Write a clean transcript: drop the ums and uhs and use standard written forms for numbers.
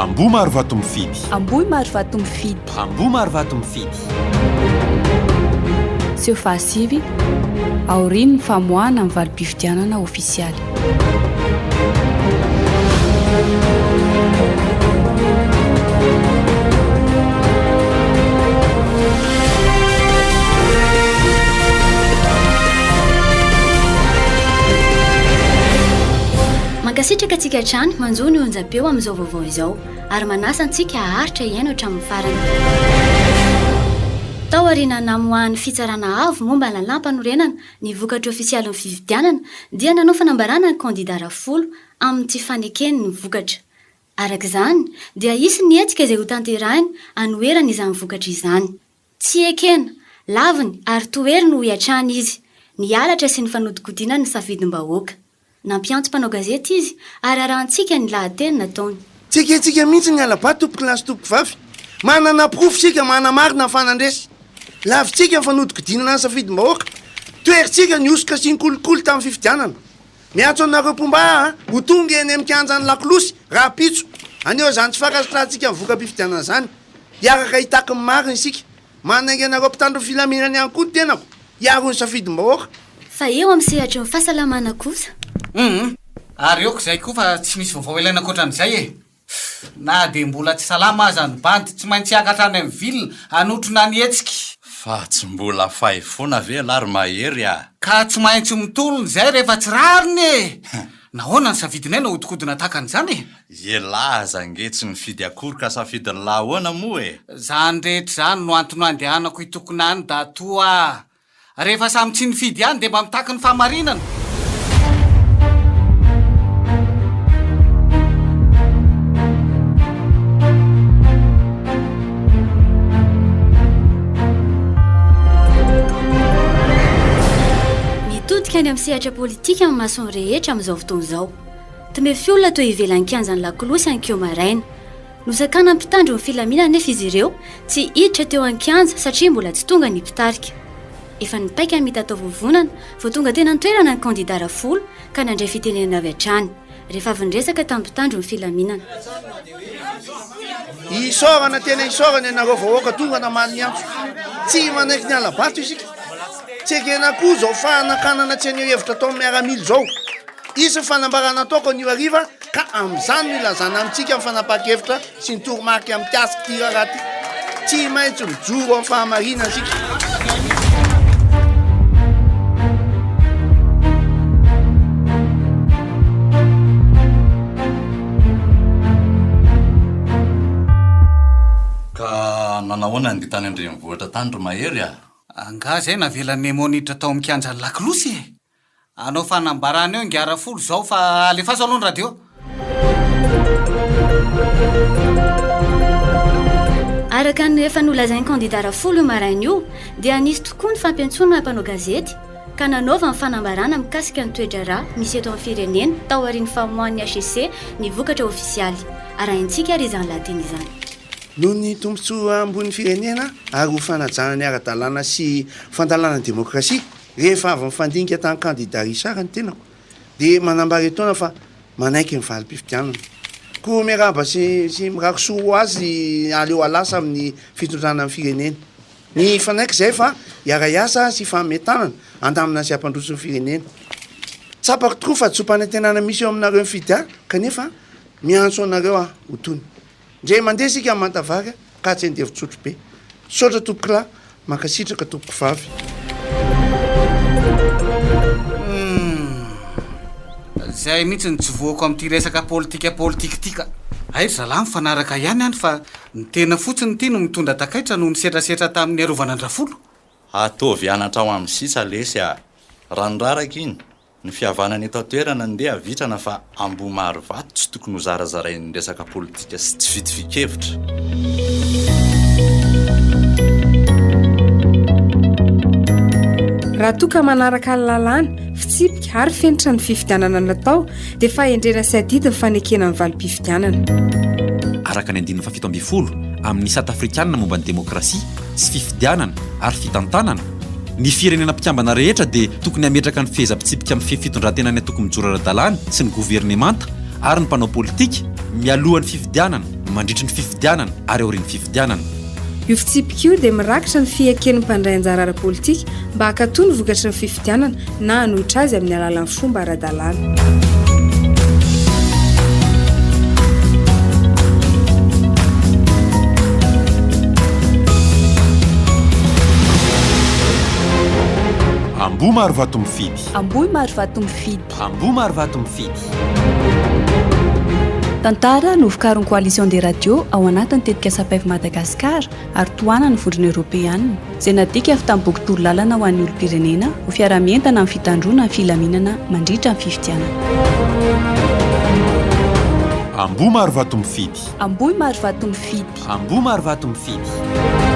Ambohimarovato mifidy. Ambohimarovato mifidy. Ambohimarovato mifidy. Seho fahasivy, aorian'ny famoahana ny valim-pifidianana ofisialy. Mankasitraka antsika hatrany manjo ny onjam-peo amin'izao vaovao izao ary manasa antsika haharitra hihaino hatramin'ny farany. Tao aoriana namoahan'ny Fitsarana Avo momba ny Lalàmpanorenana ny vokatra ofisialin'ny fifidianana dia nanao fanambarana ny kandida Rafolo amin'ny tsy fanekeny ny vokatra. Araka izany dia hisy ny hetsika izay hotanterahiny hanoherana izany vokatra izany. Tsy ekena, laviny ary toheriny hoy hatrany izy, ny halatra sy ny fanodikodinana ny safidim-bahoaka. Nampiantso mpanao gazety izy ary arahantsika ny lahateny nataony. Tsy ekentsika mihitsy ny hala-bato tompokolahy sy tompokovavy. Manana porofo isika manamarina fa nandresy. Lavintsika ny fanodikodinana ny safidim-bahoaka. Toherintsika ny hosoka sy ny kolikoly tamin'ny fifidianana. Miantso anareo mpomba ahy ho tonga eny amin'ny kianjan'ny lakolosy rahampitso haneho izany tsy fankasitrahantsika ny voka-pifidianana izany. Hiaraka hitaky ny marina isika. Manainga anareo mpitandro ny filaminana ihany koa ny tenako hiaro ny safidim-bahoaka. Fa eo amin'ny sehatry ny fahasalamana kosa. Humm ary ok izay koa fa tsy misy vaovao ilaina ankoatran'izay e! Na dia mbola tsy salama aza ny bandy tsy maintsy hiakatra any amin'ny ville hanotrona ny hetsika. Fa tsy mbola fay foana ve ialahy ry Mahery a! Ka tsy maintsy mitolona izay rehefa tsy rariny e! Nahoana ny safidinay no ahodikodina tahaka an'izany e? Ialahy aza ange tsy nifidy akory ka safidin'lah ahoana moa e! Zany rehetra izany no antony andehanako hitokona any Datoa a! Rehefa samy tsy nifidy ihany dia mba mitaky ny fahamarinana. Mitodika any amin'ny sehatra politika ny mason'ny rehetra amin'izao fotoana izao. Tomefy olona teo ivelan'ny kianjan'ny lakolosy ankeo maraina. Nosakanan'ny mpitandro ny filaminana anefa izy ireo tsy hiditra teo an-kianja satria mbola tsy tonga ny mpitarika. Efa nipaika ny mitatao vovonana vao tonga tena an-toerana ny kandida Rafolo ka nandray fitenenana avy hatrany, rehefa avy niresaka tamin'ny mpitandro ny filaminana. Isaorana tena isaorana ianareo vahoaka tonga namaly ny antso. Tsy manaiky ny hala-bato isika. Tsy ekena koa izao fahanakanana tsy haneho hevitra ataon'ny miaramila izao. Hisy ny fanambarana ataoko anio hariva ka amin'izany no ilazana amintsika ny fanapahan-kevitra sy ny toromarika mikasika ity raharaha ity. Tsy maintsy mijoro amin'ny fahamarinana isika. Ka nanahoana ny dia tany an-drenivohitra tany ry Mahery a? Angaha izay navelan'i Nemo niditra tao amin'ny kianjan'ny lakolosy e? Hanao fanambarana eo ingahy Rafolo izao fa alefaso aloha ny radio. Araka ny efa nolazain'ny kandida Rafolo io maraina io dia nisy tokoa ny fampiantsoana mpanao gazety ka nanaovany fanambarana mikasika ny toe-draharaha misy eto amin'ny firenena taorian'ny famoahan'ny hcc ny vokatra ofisialy. Arahintsika ary izany lahateny izany. Noho ny tombontsoa ambonin'ny firenena ary ho fanajana ny ara-dalàna sy fandalana ny demokrasia, Rehefa avy nifandinika tamin'ny kandida Richard ny tenako dia manambara etoana fa manaiky ny valim-pifidianana. Koa miarahaba sy sy mirary soa ho azy aleo halasa amin'ny fitondrana ny firenena. Nifanaiky izahay fa hiara-hiasa sy hifanome tanana handamina sy hampandroso ny firenena. Tsapako tokoa fa tso-panantenana misy eo aminareo mifidy ahy kanefa miantso anareo aho ho tony. Ndray mandeha isika amin'ny manta vary ka tsy andevo tsotro be. Misaotra tompokolahy, mankasitraka tompokovavy. Humm. Zay mihitsy no tsy voako amin'ity resaka politika politika ity ka. Hay ry zalahy mifanaraka ihany any fa ny tena fotsiny ity no mitondra takaitra noho ny setrasetra tamin'ny niarovana an-dRafolo. Ataovy anatra ho amin'ny sisa lesy a! Rano raraka iny, Ny fihavanana eto an-toerana ndeha havitrana fa Ambohimaharovato tsy tokony ho zarazarain'ny resaka politika sy tsy fitovian-kevitra. Raha toa ka manaraka ny lalàna, fitsipika ary fenitra ny fifidianana natao dia fahendrena sy adidy ny fanekena ny valim-pifidianana. Araka ny andininy faha-17 amin'ny Sata Afrikanina momba ny Demokrasia sy Fifidianana ary Fitantanana, Ny firenena mpikambana rehetra dia tokony hametraka ny fehezam-pitsipika mifehy fitondran-tenan'ny antoko mijoro ara-dalàna sy ny governemanta ary ny mpanao politika, mialoha ny fifidianana, mandritry ny fifidianana ary aorian'ny fifidianana. Io fitsipika io dia mirakitra ny fiaiken'ny mpandray anjara ara-politika mba hankatò ny vokatry ny fifidianana na hanohitra azy amin'ny alalan'ny fomba ara-dalàna. Ambohimarovato mifidy. Ambohimarovato mifidy. Ambohimarovato mifidy. Tantara novokarin'ny Coalition des Radios ao anatin'ny tetikasa Paif Madagascar ary tohanan'ny Vondrona Eoropeana, izay nadika avy tamin'ny boky torolalana ho an'ny olom-pirenena ho fiaraha-mientana amin'ny fitandroana ny filaminana mandritra ny fifidianana. Ambohimarovato mifidy. Ambohimarovato mifidy. Ambohimarovato mifidy.